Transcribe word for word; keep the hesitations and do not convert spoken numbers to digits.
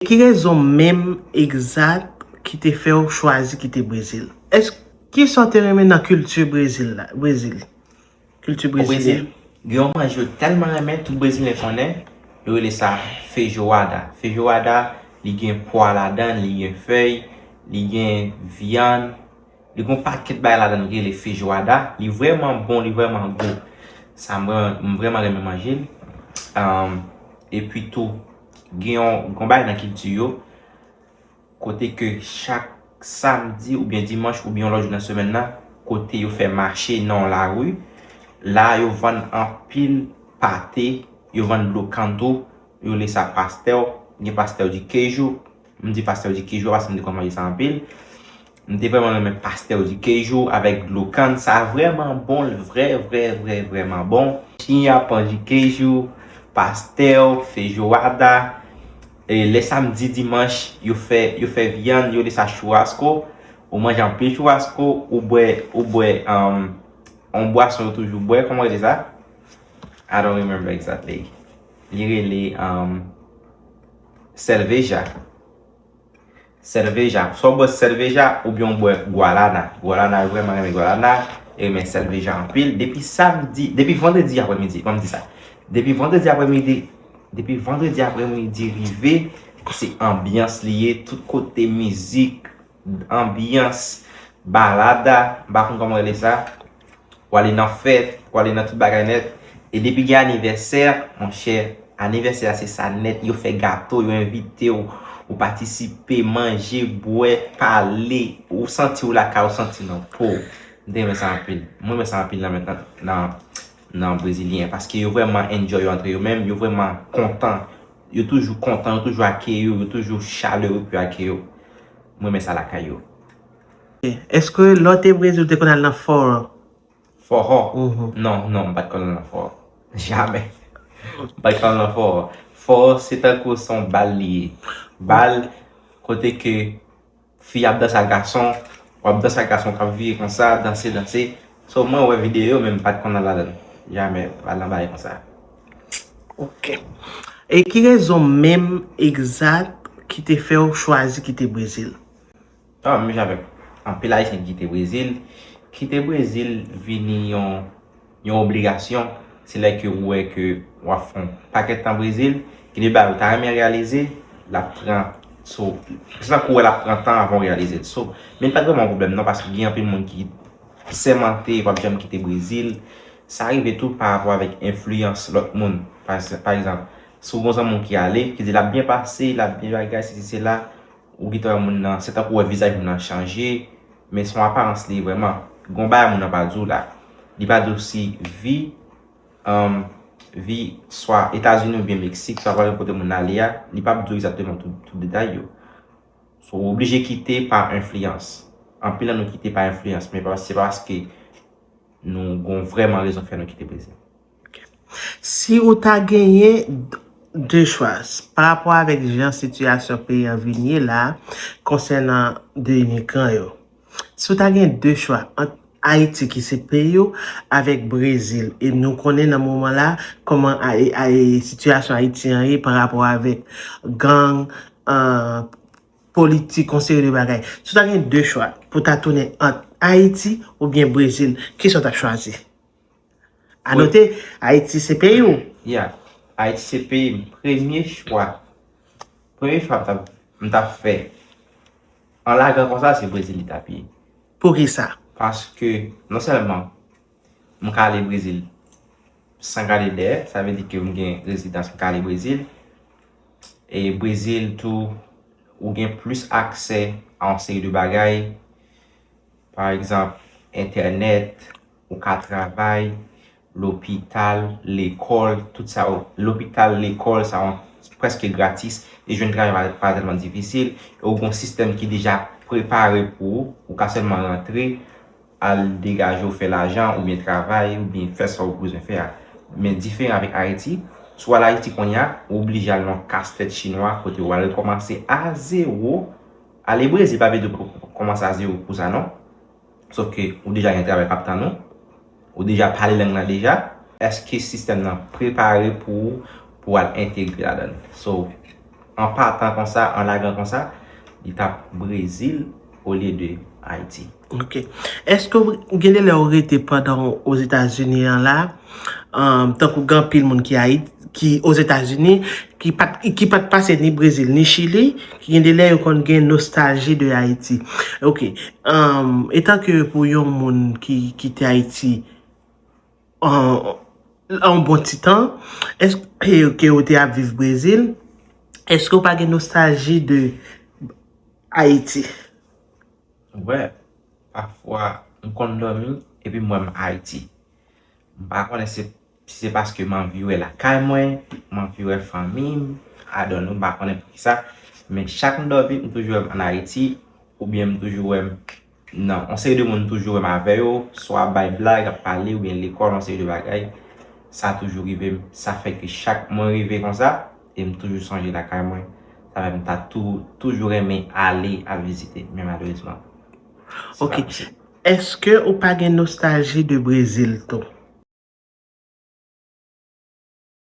Ki rezon menm egzak ki te fè w chwazi kite Brezil? Èske, kisa w te renmen nan kilti Brezil la? Brezil. Kilti brezilyen. Gen yon manje yo tèlman renmen, tout Brezilyen konnen, yo rele sa feijoada. Feijoada, li gen pwa ladan, li gen fèy, li gen vyann, li gen yon pakèt bagay ladan ki rele feijoada. Li vrèman bon, li vrèman gou. Sa, m vrèman, m vrèman renmen manje l. Epi tou, gen yon, gen yon bagay nan kilti yo, kote ke chak samdi oubyen dimanch oubyen yon lòt jou nan semèn nan, kote yo fè mache nan yon lari, la yo vann anpil pate, yo vann dlo kan tou, yo rele sa pastèl, gen pastèl di keju, m di pastèl di keju paske m te konn manje sa anpil. M te vrèman renmen pastèl di keju avèk dlo kann, sa vrèman bon, vrè, vrè, vrè, vrèman bon. Chinha, pão de queijo, pastèl, feijoada, e lè samdi, dimanch, yo fè, yo fè vyann, yo rele sa churrasco. Ou manje anpil churrasco, ou bwè, ou bwè um, yon bwason yo toujou bwè, kòman yo rele sa? I don't remember exactly. Li rele um, cerveja. Cerveja. Swa w bwè cerveja oubyen w bwè guarana. Guarana, yo vrèman renmen guarana. Yo renmen cerveja anpil. Depi samdi, depi vandredi aprèmidi, ban m di sa. Depi vandredi aprèmidi, depi vandredi aprèmidi rive, se anbyans li ye, tout kote mizik, anbyans, balada, m pa konn kòman rele sa. W ale nan fèt, w ale nan tout bagay nèt. E depi gen anivèsè, monchè, anivèsè a se sa nèt, yo fè gato, yo envite w, ou patisipe, manje, bwè, pale, ou santi w lakay, ou santi w nan po w. M te renmen sa anpil. Mwen renmen sa anpil nan, nan, nan, nan Brezilyen, paske yo vrèman enjoy yo antre yo menm, yo vrèman kontan. Yo toujou kontan, yo toujou akeyi w, yo toujou chalere pou yo akeyi w. Mwen renmen sa lakay yo. Èske lè w te Brezil, ou te konn al nan fòò? Fòò? Non, non, m pa t konn al nan fòò. Jamè. M pa t konn al nan fòò. Fòò se tankou se yon bal li ye. Bal kote ke fi ap danse ak gason, w ap danse ak gason k ap vire konsa, danse, danse. So, mwen wè videyo, men m pa t konn al ladan l. Jamè, m al nan bagay konsa. Ok. E ki rezon menm egzak ki te fè w chwazi kite Brezil? Ah, m menm jan avèk anpil Ayisyen ki kite Brezil. Kite Brezil vini yon, yon obligasyon. Se lè ke ou wè ke w ap fè yon pakèt tan Brezil, gen de bagay ou ta renmen reyalize, l ap pran, so, se tankou w wè l ap pran tan avan w reyalize l. So, men li pa t vrèman yon pwoblèm non, paske gen anpil moun ki sèmante yo p ap janm kite Brezil. Sa rive tou pa rapò avèk enfliyans lòt moun. Pa, pa egzanp, si w gen yon zanmi w ki ale, ki di l ap byen pase, l ap byen bagay, sesi sela, ou gentan wè moun nan, se tankou w wè vizaj moun nan chanje, men se yon aparans li ye vrèman. Gen yon bagay moun nan pa di w la. Li pa di w si vi, um, vi swa Etazini oubyen Meksik, swa vale kote moun nan ale a, li p ap di w egzakteman tout, tout detay yo. So, ou oblije kite pa enfliyans. Anpil nan nou kite pa enfliyans, men pa, se pa paske nou gen vrèman rezon fè nou kite Brezil. Si ou ta genyen de chwa, pa rapò avèk jan sitiyasyon peyi an vin ye la, konsènan de imigran yo, si ou ta gen de chwa ant Ayiti ki se peyi w avèk Brezil, e nou konnen nan moman la kòman sitiyasyon Ayiti an ye pa rapò avèk gang, politik, yon seri de bagay. Si w ta gen de chwa pou w ta tounen ant Ayiti oubyen Brezil, kisa w t ap chwazi? Anote, Ayiti se peyi w. Ya, Ayiti se peyi m. Premye chwa, premye chwa m t ap, m t ap fè an lagan konsa, se Brezil li t ap ye. Poukisa? Paske non sèlman m ka ale Brezil san gade dèyè, sa vle di ke m gen rezidans, m ka ale Brezil. E Brezil tou, ou gen plis aksè a yon seri de bagay. Pa egzanp, entènèt, ou ka travay, lopital, lekòl, tout sa yo. Lopital, lekòl, sa yo prèske gratis. E jwenn travay pa, pa tèlman difisil. E ou gen yon sistèm ki deja prepare pou ou. Ou ka sèlman rantre, al degaje w, fè lajan, oubyen travay, oubyen fè sa w bezwen fè a. Men diferan avèk Ayiti, si w al Ayiti kounye a, ou oblije al nan yon kastèt chinwa kote w al rekòmanse a zewo. Ale Brezil pa vle di w kòmanse a zewo pou sa non. Sòf ke ou deja gen travay k ap tann ou. Ou deja pale lang nan deja. Èske sistèm nan prepare pou ou pou w al entegre ladan l? So, An patan konsa, an lagan konsa, li t ap Brezil olye de Ayiti. Ok. Èske w gen de lè ou rete pandan Ozetazini an la, um, tankou gen anpil moun ki Ayiti, ki Ozetazini, ki pa t, ki pa t pase ni Brezil, ni Chili, ki gen de lè yo konn gen nostalji de Ayiti. Ok. Um, etan ke pou yon moun ki kite Ayiti, an, an bon ti tan, èske ke ou te ap viv Brezil, èske ou pa gen nostalji de Ayiti? Wè, pafwa, m konn dòmi, epi m wè m Ayiti. M pa konnen se, si se paske m anvi wè lakay mwen, m anvi wè fanmi m, I don't know, m pa konnen poukisa. Men chak m dòmi, m toujou wè m ann Ayiti, oubyen m toujou wè m nan yon seri de moun, m toujou wè m avè yo, swa ap bay blag, ap pale, oubyen lekòl, yon seri de bagay. Sa toujou rive m. Sa fè ke chak mwen rive konsa, e m toujou sonje lakay mwen. Sa fè m ta tou, toujou renmen ale ap vizite, men malerezman, se pa Ok. Posib. Èske ou pa gen nostalji de Brezil tou?